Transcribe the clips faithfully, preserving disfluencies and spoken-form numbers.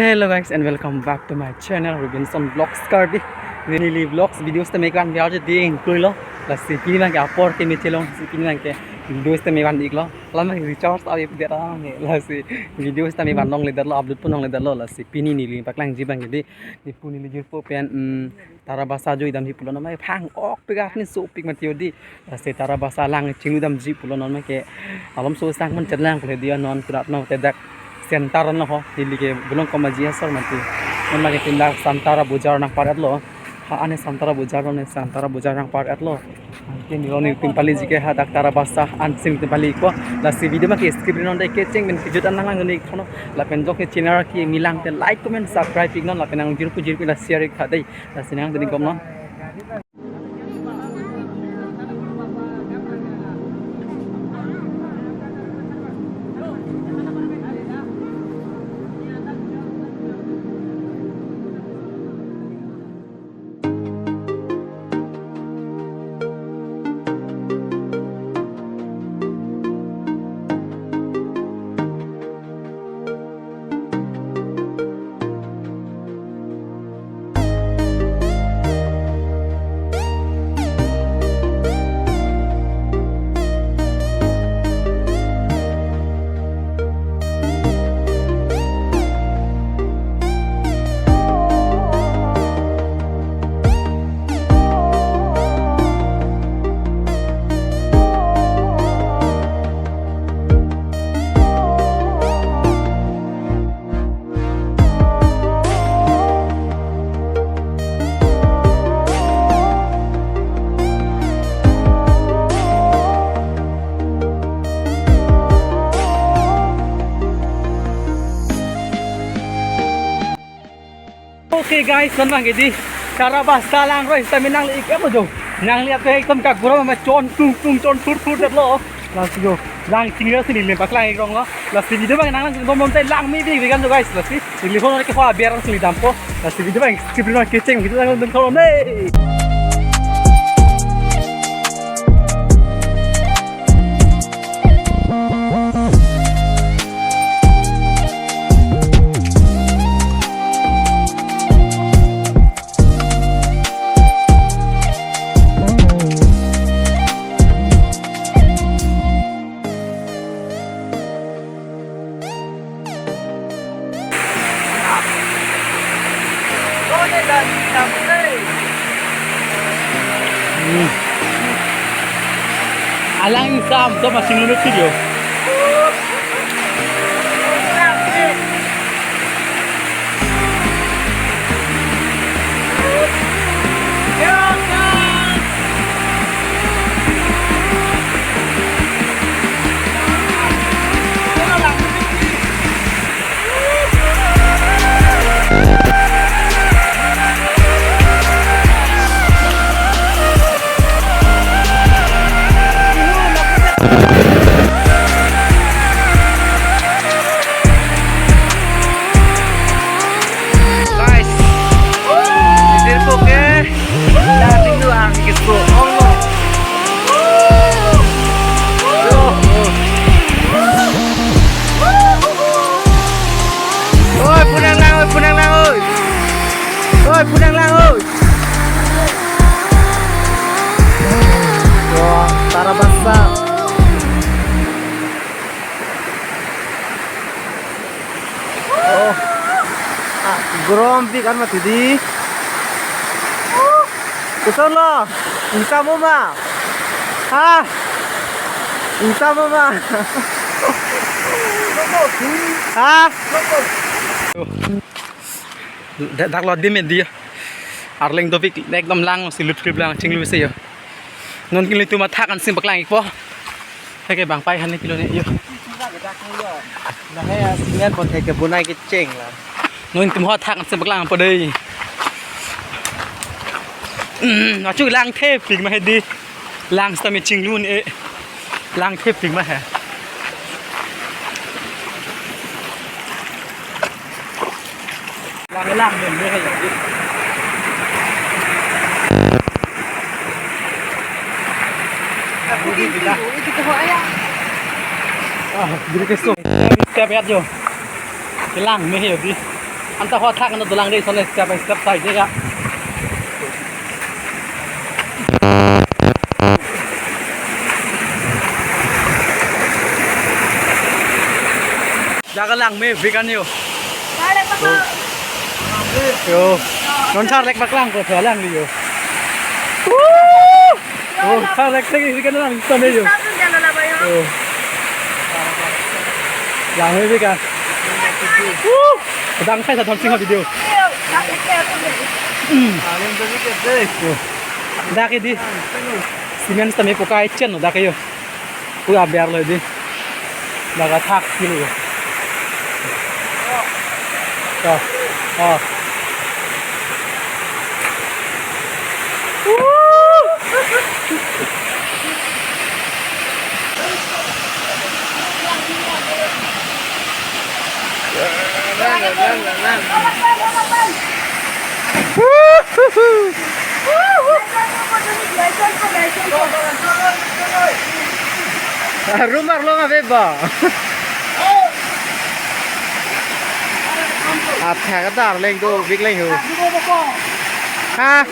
Hello guys and welcome back to my channel Robinson Vlogs Karbi. Neli vlogs videos tame kevan ke arje ding kulo. Lasi pini abang ke apor ke me chelong si pini abang ke videos tame van iklo. Lama recharge ave det abang ke. Lasi videos tame van longle detlo, upload pon longle detlo. Lasi pini neli paklangji abang ke di, di pini neli jirpo pen, mm, Tarabasa jui damji pulo, non ma phang-ok pik, arni sopik mati ho di. Lasi Tarabasa lang chinglu damji pulo, non ma ke alom so sang man chetlang pulo di, non kurat no te dak center no ho, neli ke belong koma ji asor mati. Non ma ke tindak Santara Bojar nangpar-etlo. Ha, ane Santara Bojar lo, ne Santara Bojar nangpar-etlo. Anke neli nelitum pali ji ke hadak Tarabasa ansi nelitum pali ikpo. Lasi video abang ke skip ri non dei, kecheng pen kejut an nanglang dun ik tha non. Lapen jok ke channel ke milang te like, comment, subscribe ik non, lapen nangjirpo jirpo la share ik tha dei. Lasi nangdun ik bom non. Okay guys, non abang ke di Tarabasa lang roi, sitame nangli ik amo jo. Nangli ate ekdom kaguram ma chon tung tung chon thur thur detlo. Lasi jo, lang chingri si neli paklang ik rong lo. Lasi video abang nanglang bom bom te lang me bi bi kan jo guys. Lasi neli phone ke hoa biar si neli dampo. Lasi video abang skip ri non, kecheng video nangdun tha non dei. Hmm. Alang sam to masing lunut video. Guys, idir po ke, dating do ang kisko. Oh. Oi, punang lang, oi, punang lang, oi. Oi, punang lang, oi. Wah, Tarabasa. Oh. Ah, grom pi kan mati di. Kusolo, ingsa mo ma? Ha? Ingsa mo ma? Ha? Dak, dak lo di me di. Arleng dopik ekdom lang si lut trip lang chinglu se yo. Non ke nelitum athak ansi paklang ikpo. Hake bang pai han kilo ne yo. Lahai a cement pon hake bunai kecheng la. Non tum ho athak ansi paklang po dei. Hmm, achu lang thepik ma he di. Lang sitame chinglu ne. Lang thepik ma he. Lang lang dun dun hai. Aku di sini, itu ke ho ayah. Ah, diri keso. Step ya jo. Kelang me he di. Anta ho thak anta dolang dei, sone step by step sai dei ya. Jaga Langmevik an yo. Yo. Non tharlek paklang ko tharlang li yo. Woo! Oh, tharlek lagi, ikan lang, ikan yo. Yo. Langmevik an. Woo! Dang sai sa thon sing video. Hmm. Yo. Dak di. Cement sitame pukai chen dak yo. Pura aber lo di. Laga thak kilo. Oh. Oh. Arum arlong ave ba. Athak darling do big leng ho. Ha?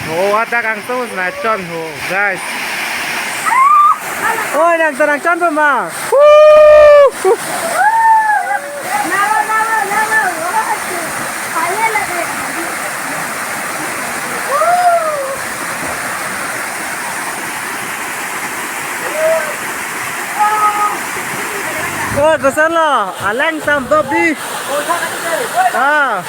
Oh, ada kangtung na chon ho, guys. Oi, nang tanang chon ba ma? Woo! Oh, koson lo? Alang tam top di. Ah.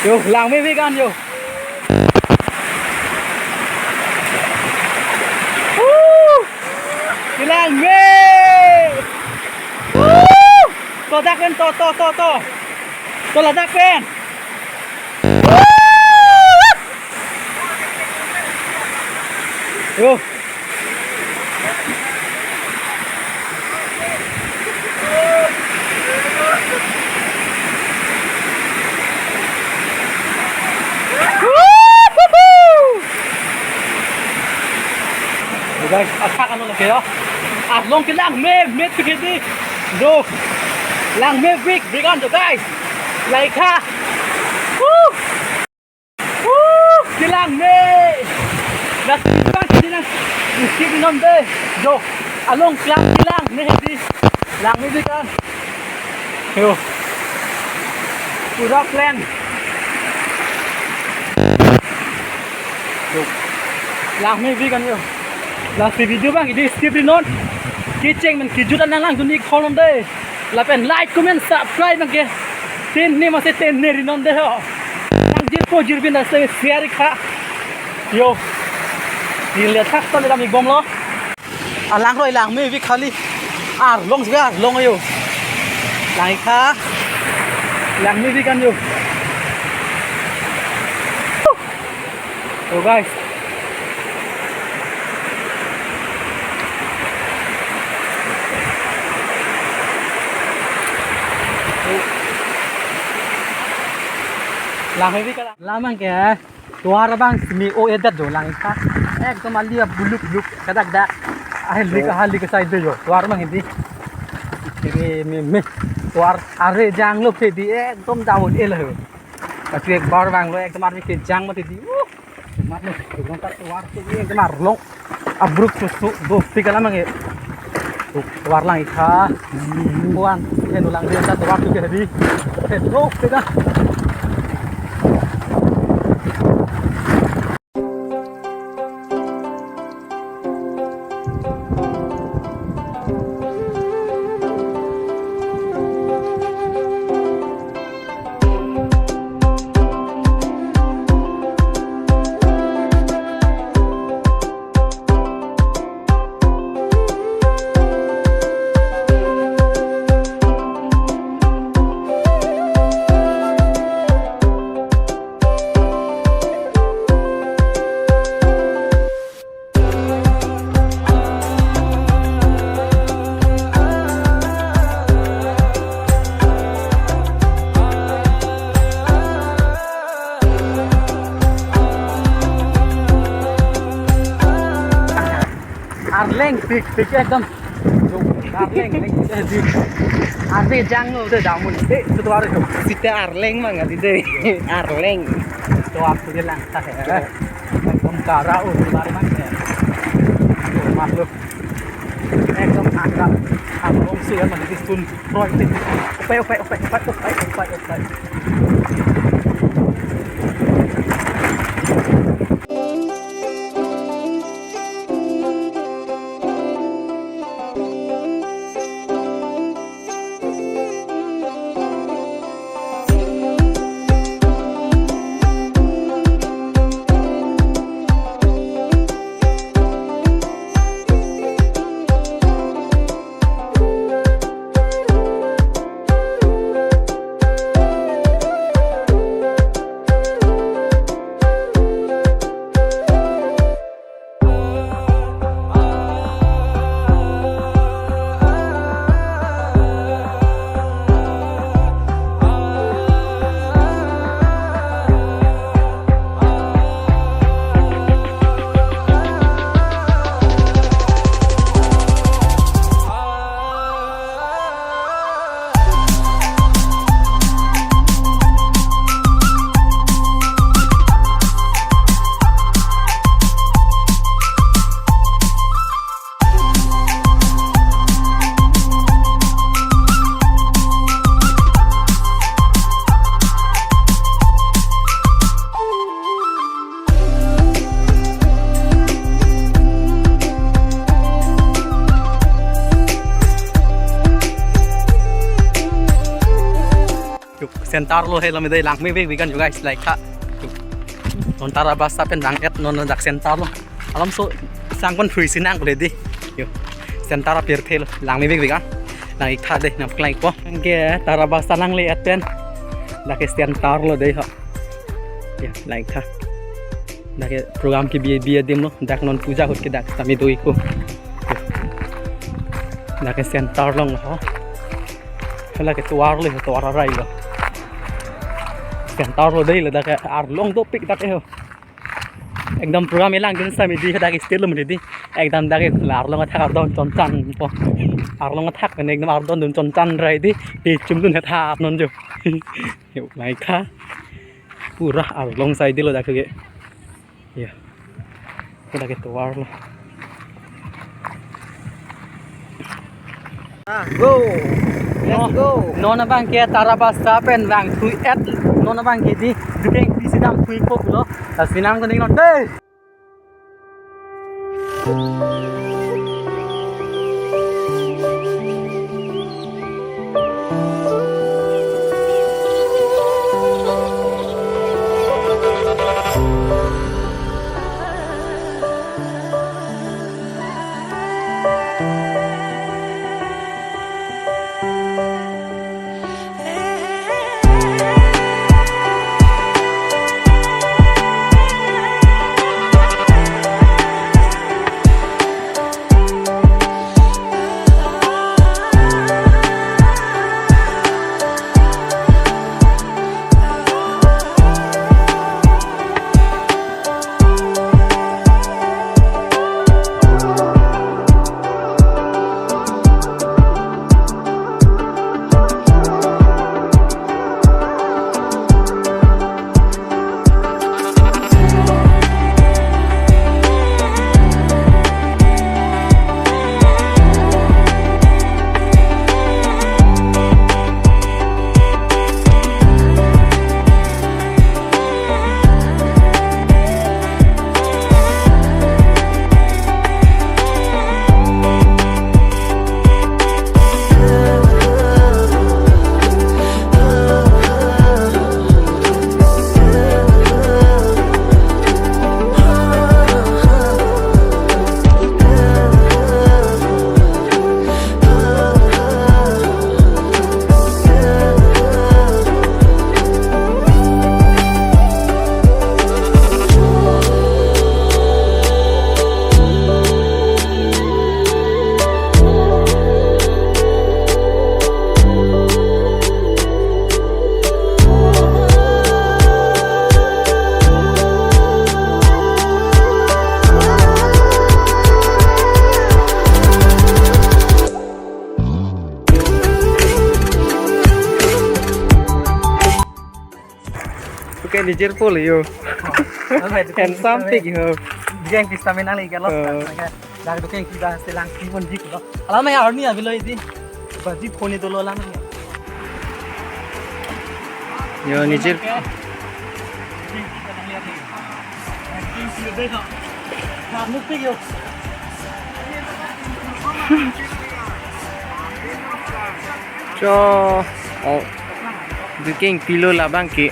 Yo, Langmevik an yo. Woo! Langme! Woo! To dak pen, to, to, to, to. To ladak pen. Woo! Yo. Guys, athak ano lake yo. Arlong ke Langmevik ke di. Do. Langmevik, vik an do, guys. Like ha. Woo! Woo! Ke Langme. Last week bang ke di nang. Skip non de. Do. Along klang ke Langme di. Langmevik an. Yo. Pura plain. Yo. Langmevik an yo. Lasi video bang ke di skip ri non. Kecheng men kejut an nang lang dun ik holon de. Lapen like, comment, subscribe bang ke. Tin ni masi tin ni ri non de ho. Nang jirpo jirbin ase share ik ha. Yo. Di le thak ta le dam ik bom lo. Alang roi Langmevik kali. Arlong sega arlong yo. Lang ik ha. Langmevik an yo. So guys. Langmevik an. Lamang ke. Tovar abang simi o edet do lang ik ha. Ekdom ali abuluk buluk kadak dak. Ahel lik ahel lik side do yo. Tovar abang hindi. Kiri me me. Tovar are janglo ke di ekdom daun el ho. Tapi ek bar bang lo ekdom armi ke jang mati di. Uh. Mat lo. Ekdom kat tovar ke di ekdom arlong. Abruk susu do pika lamang e. Tovar lang ik ha. Kuan, henu lang dia ta tovar tu ke di. Henu pika. Dik, dik ekdom. Arleng, leng, eh, dik. Arleng janglo, de damun. Eh, itu tuh ada tuh. Sita Arleng mang, adi de. Arleng. Tuh aku dia langkah ya. Ekdom kara, oh, itu baru mang ya. Makhluk. Ekdom angkat. Angkong sih ya, mandi sun. Roy, tik. Upai, upai, upai. Yuk, center lo helo mede langmevek vek an yuk guys, like ha. Yuk. Non Tara bus stop pen lang-et non dak center lo. Alam so sangkon three sinang kule di. Yuk. Center apirthe lo langmevek vek an. Lang-ik tha de nam klai ko. Anke Tara bus stop nangle-et pen. Dak ke center lo de ho. Ya, like ha. Dak ke program kebi bi adim lo. Dak non puja ahut ke dak tame do-ik ko. Dak ke center along ho. Hala ke tovar lo, tovar arai lo. Center lo dei lo dak ke arlong dopik dak ke ho. Ekdom program elang dun sami di dak ke stage lo mede di. Ekdom dak ke arlong athak ardon chonchan po. Arlong athak ne ekdom ardon dun chonchan rai di. Di chum dun het hap non jo. Yuk, like ha. Pura arlong sai di lo dak ke. Ya. Kita ke tovar lo. Ah, go. Let's go. Non abang ke Tara bus stop pen lang thui-et. Non abang ke di dukeng di sidam thui kok lo. Ta sinang kuning non dei. Ke nijir pol yo. Handsome pik yo. Dukeng pista menang lagi kalau. Oh. Dak dukeng kita selang timun dik lo. Alam ya arni abi lo isi. Baji phone itu lo alam ya. Yo nijir. Cho. Oh. Dukeng pilo labang ke.